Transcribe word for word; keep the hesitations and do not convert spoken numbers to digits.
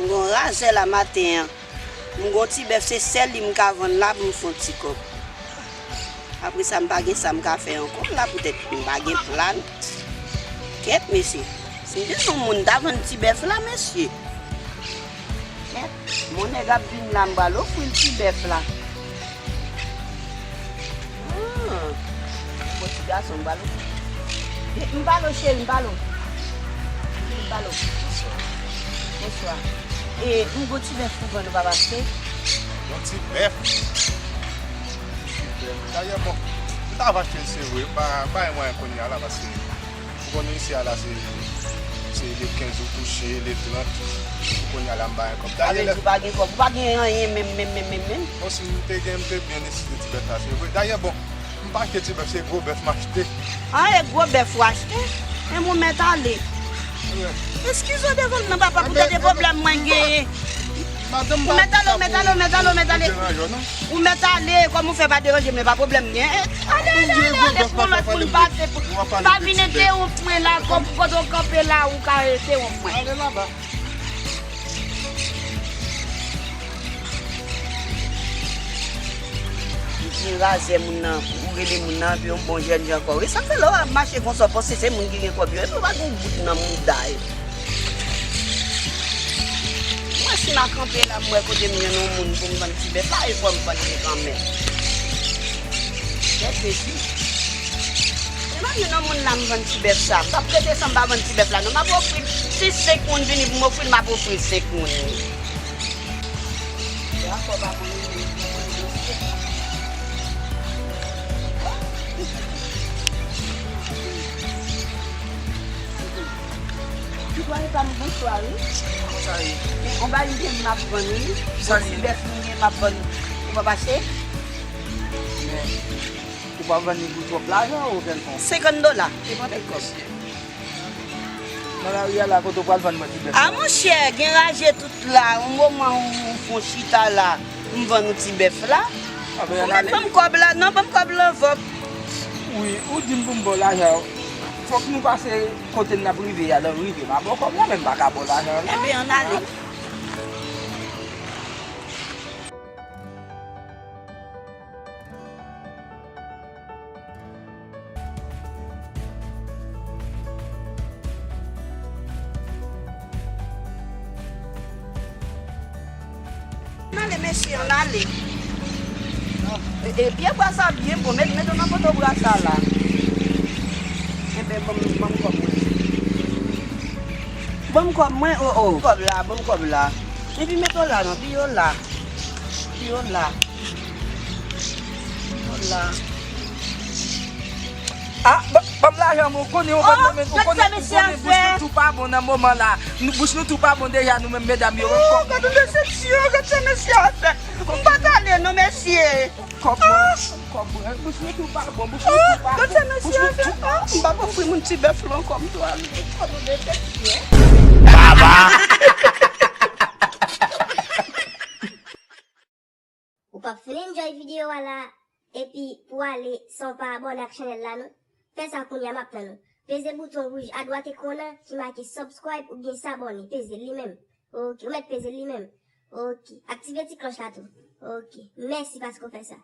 M gon razè la maten an. M gon ti bèf, se sèl li m ka vann la pou m fè yon ti kòb. Apre sa, m pa gen sa m ka fè ankò la, poutèt m pa gen plat. Kèt, mesye. Si m te se yon moun, m ta vann ti bèf la, mesye. Kèt, mon nèg ap vin la, m pral ofri l ti bèf la. Ah, bon ti gason, m pral ofri. M pale w, cheri, m pale w. M pale w. Bonswa. E, m gon ti bèf pou vann, ou p ap achte? Yon ti bèf? Dayè, bon, m ta va achte l, se vre. M pa, m pa gen mwayen kounye a la, paske ou konnen isi a la, se, se le kenz ou touche, le trant, ou kounye a la, m pa gen kòb. Sa vle di ou pa gen kòb, ou pa gen anyen menm, menm, menm, menm, menm? Bon, si m te gen, m te byen nesesite ti bèf la, se vre. Dayè, bon, m pa achte ti bèf, se gwo bèf m achte. Ah, e gwo bèf ou achte? Men ou mèt ale. Eskize w devan m nan, papa, pou gade pwoblèm mwen genyen. Ou mèt ale, ou mèt ale, ou mèt ale, ou mèt ale. Ou mèt ale, kòm ou fè pa deranje m, e pa pwoblèm gen. Ale, ale, ale, ale, pou yon lòt moun pase. Pa vin entewonp mwen la, kòm kote w kanpe la, ou ka entewonp mwen. Ou vin razè moun nan, ou rele moun nan, epi yon bon jèn jan ankò. E sa k fè lè w ap mache konsa, w panse se moun ki gen kòb yo, epi w pa gen yon goud nan mouda yo. Mwen, si m a kanpe la, m wè kote m jwenn yon moun pou m vann ti bèf la, e fò m vann li kanmenm. Kèt, mesye. Si m ap jwenn yon moun la, m vann ti bèf sa. M p ap rete san m pa vann ti bèf la, non. M ap ofri l. Si senk moun vini pou m ofri l, m ap ofri l senk moun. Doyen pa m, bonswa, wi. Kòman sa ye? Gen yon bagay m gen m ap vann, wi. Yon ti bèf m gen m ap vann. Ou p ap achte? Men, ou p ap vann li pou twòp lajan ou kèlkonk? Senkant dola. Senkant dola. Nan lari a la, kote w pral vann mwen ti bèf la? A monchè, gen raje tout la. Yon moman ou, ou fon chita la, m vann ou ti bèf la. Ou mèt ban m kòb la, non, ban m kòb la anvòp. Wi, ou di m pou m ba w lajan. Fòk nou pase kote n ap rive a, lè n rive. M a ba w kòb la, men m pa ka ba w lajan la. Enben, ann ale. Ann ale, mesye, ann ale. E, e, pye bwa sa byen bon, met, met nan poto bwa sa la. Enben, ban m, ban m kòb mwen. Ban m kòb mwen, o, o. Kòb la, ban m kòb la. Epi met w la, non, pi w la. Pi w la. Pi w la. Ah, ba, ban m lajan mwen, ou konnen, ou pa nan men, ou konnen, ou konnen bouch nou tou pa bon nan moman la. Nou, bouch nou tou pa bon deja, nou menm medam yo. Oh, gad yon desepsyon, gad sa mesye a fè. M pa t ale non, mesye. Kòb mwen, kòb mwen, bouch nou tou pa bon, bouch nou tou pa bon. Gad sa mesye a fè. M p ap ofri moun ti bèf la ankò, m tou ale. Gad yon desepsyon. Baba. Ou p ap fin enjoy videyo a la, epi pou ale san w pa abòne ak chanèl la non. Fè sa kounye a, m ap tann ou. Peze bouton wouj adwat ekran an ki make subscribe oubyen s'abonner. Peze l li menm. Oke, ou mèt peze l li menm. Oke, aktive ti klòch la tou. Oke, mèsi paske w fè sa.